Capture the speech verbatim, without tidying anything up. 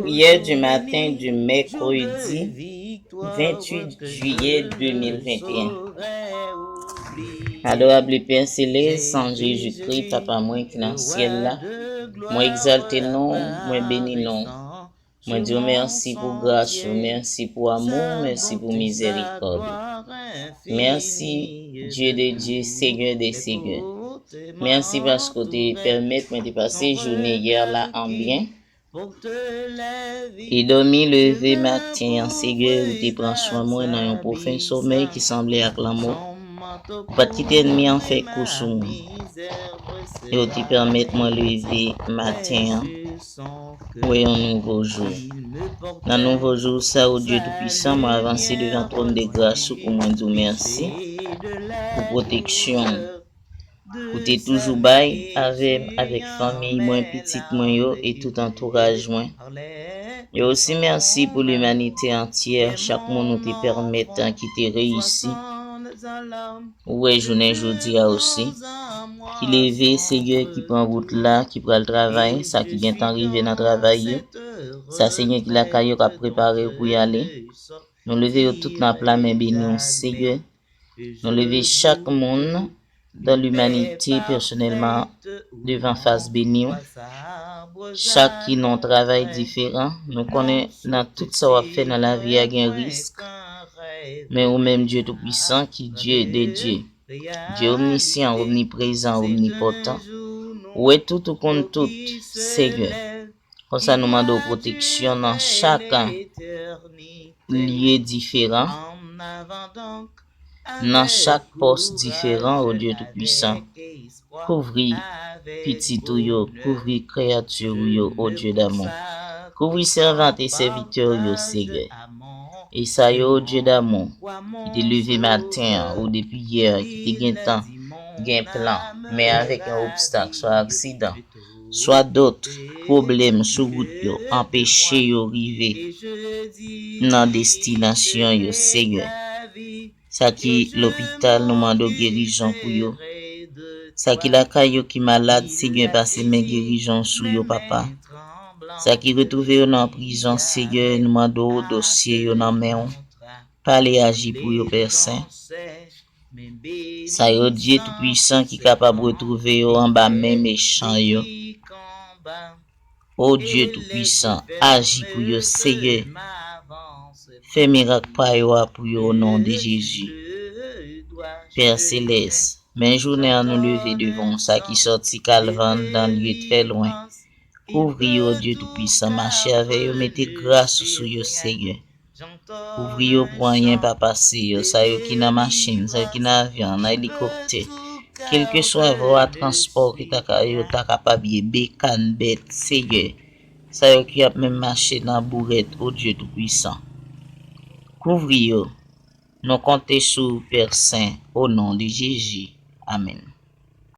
Prière du matin du mercredi vingt-huit juillet deux mille vingt et un. Adorable Père céleste, an Jezikri, Papa mwen ki nan syèl la, mwen egzalte non w, mwen beni non w. Mwen di w mèsi pou gras ou, mèsi pou amou w, mèsi pou mizèrikòd ou. Mèsi, Dye de Dye, Senyè de Senyè. Mèsi paske w te pèmèt mwen te pase jounen yè la an byen. E dòmi leve maten an, Senyè, ou te pran swen mwen nan yon pwofen somèy ki sanble ak lanmò. Ou pa t kite ènmi an fè kou sou mwen. E ou te pèmèt mwen leve maten an, wè yon nouvo jou. Nan nouvo jou sa, o Dye Toupisan, mwen avanse devan twòn de gras ou pou mwen di w mèsi pou pwoteksyon ou te toujou bay avè m, avèk fanmi mwen, pitit mwen yo e tout antouraj mwen. E osi mèsi pou limanite antyè, chak moun ou te pèmèt ki te reyisi. Ou wè jounen jodi a osi, ki leve, Senyè, ki pran wout la, ki pral travay, sa ki gentan rive nan travay yo, sa, Senyè, ki lakay yo k ap prepare yo pou y ale. Nou leve yo tout nan pla men beni w, Senyè. Nou leve chak moun dan limanite pèsonèlman devan fas beni w. Chak ki nan yon travay diferan, nou konnen nan tout sa w ap fè nan lavi a gen risk. Men ou menm, Dye Toupisan, ki Dye de Dye, Dye omnisyan, omniprezan, omnipòtan, ou wè tout, ou konn tout, Senyè. Konsa nou mande w pwoteksyon nan chak lye diferan, nan chak pòs diferan, o Dye Toupisan. Kouvri pitit ou yo, kouvri kreyati ou yo, o Dye damou. Kouvri sèvant e sèvitè ou yo, Senyè. E sa yo, o Dye damou, ki te leve maten an ou depi yè, ki te gentan gen plan, men avèk yon obstak, swa aksidan, swa dòt pwoblèm sou wout yo, anpeche yo rive nan destinasyon yo, Senyè. Sa ki lopital, nou mande w gerizon pou yo. Sa ki lakay yo ki malad, Senyè, pase men gerizon sou yo, Papa. Sa ki retwouve yo nan prizon, Senyè, nou mande w dosye yo nan men w. Pale, aji pou yo, Pè Sen. Sa yo, Dye Toupisan, ki kapab retwouve yo anba men mechan yo. O Dye Toupisan, aji pou yo, Senyè. Fè mirak pa yo a pou yo, o non de Jezi. Pè Selès, men jounen an nou leve devan w, sa ki sòti Kalvan nan lye trè lwen. Kouvri yo, o Dye Toupisan, mache avè yo, mete gras ou sou yo, Senyè. Kouvri yo pou anyen pa pase yo, sa yo ki nan machin, sa yo ki nan avyon, nan elikoptè. Kèlkeswa vwa transpò ki ta ka, yo ta kapab ye, bekàn, bèt, Senyè. Sa yo ki ap menm mache nan bourèt, o Dye Toupisan. Kouvri yo. Nou konte sou ou, Pè Sen, o non de Jezi. Amèn.